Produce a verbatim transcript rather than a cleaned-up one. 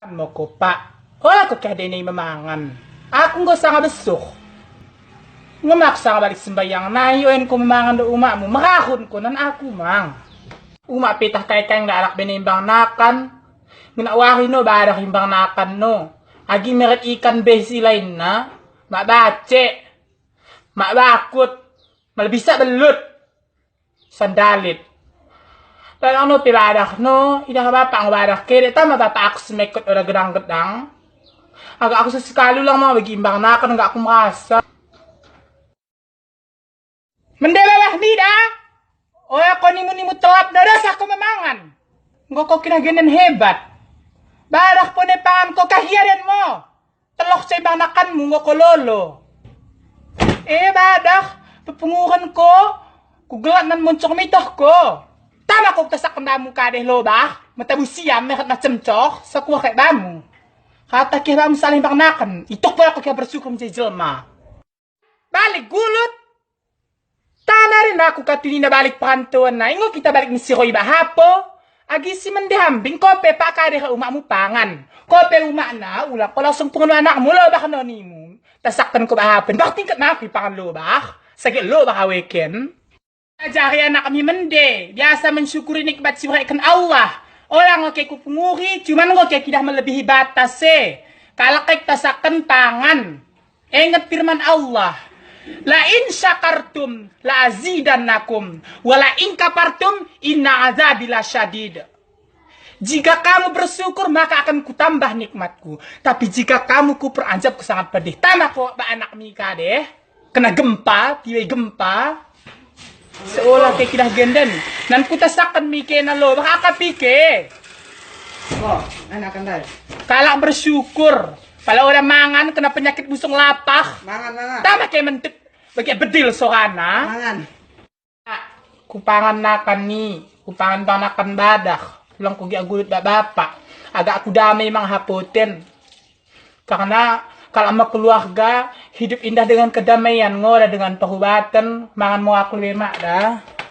Mo ko, Pak. Ola ko kiah dene memangan. Aku enggo sanga bessuh. Enggo mo aku sanga balik sembahyang nai, oen ko memangan do umakmu, merahun ko nan aku mang. Umak pe tah kai-kai nggalak bene imbang nakan. Ngena wari no badah imbang nakan no. Agi meret ikan beh si lainna. Mak bacek. Mak bakut. Malebihi sak belut. Sandalit. Lalang no pe badah no, idah bapak ngo badah kede, tama bapak aku semekot oda gedang-gedang. Agak aku sesekali ulang mau bagi imbang nakan, agak aku merasa. Mende badah mi da. Oya ko nimu-nimu telap no, dasah ko memangan. Enggo ko kina genden hebat. Badah pone pangan ko kahiaden mo. Teloh cai imbang nakanmu enggo ko lolo. Eh, badah, pepunguren ko, kugelak nan moncong mitoh ko. Tama ko kutasakken bamu kadeh lobah, mata busiam, meret macem coh, sakuah kai bamu. Kata kiah bamu salah imbang naken, itok pula ko kiah bersyukur menjadi jelma. Balik gulut. Tama ren aku katu nina balik perantoanna, enggo kita balik mi siro i bahapo. Agi si mende hambing, ko pe pak kadeh umakmu pangan. Ko pe umakna, ulang ko langsung pungun anakmu, lobah no nimu. Tasakken ko bahapen, bah tingket ma aku ipangan lobah. Saget lobah aweken. Ajari anakmi mende, biasa mensyukuri nikmat si ibereken Allah. Ola ngo ke kupunguri, cuman ngo ke kidah melebihi batas e. Kalak e kutasakken pangan. Inget firman Allah, "La in syakartum la azidannakum, wa la in kafartum inna azabi lasyadid." Jika kamu bersyukur, maka akan kutambah nikmatku. Tapi jika kamu kufur, azabku sangat pedih. Tama ko bak anakmi kadeh. Kena gempa, tiwai gempa. Seolah ke kidah genden. Nan kutasakken mi ke na lobah, akap i ke. Oh, enak kan dai. Kalak bersyukur. Pala oda mangan kena penyakit busung lapah. Mangan, mangan. Tama ke mentek bagi bedil sorana. Mangan. Kupangan nakan ni, kupangan bang nakan badah. Ulang kugiak gulut bak bapak. Agak kudame mang hapoten. Karena kalau sama keluarga, hidup indah dengan kedamaian, ngoda dengan perubatan, mangan mo aku lebe mak da.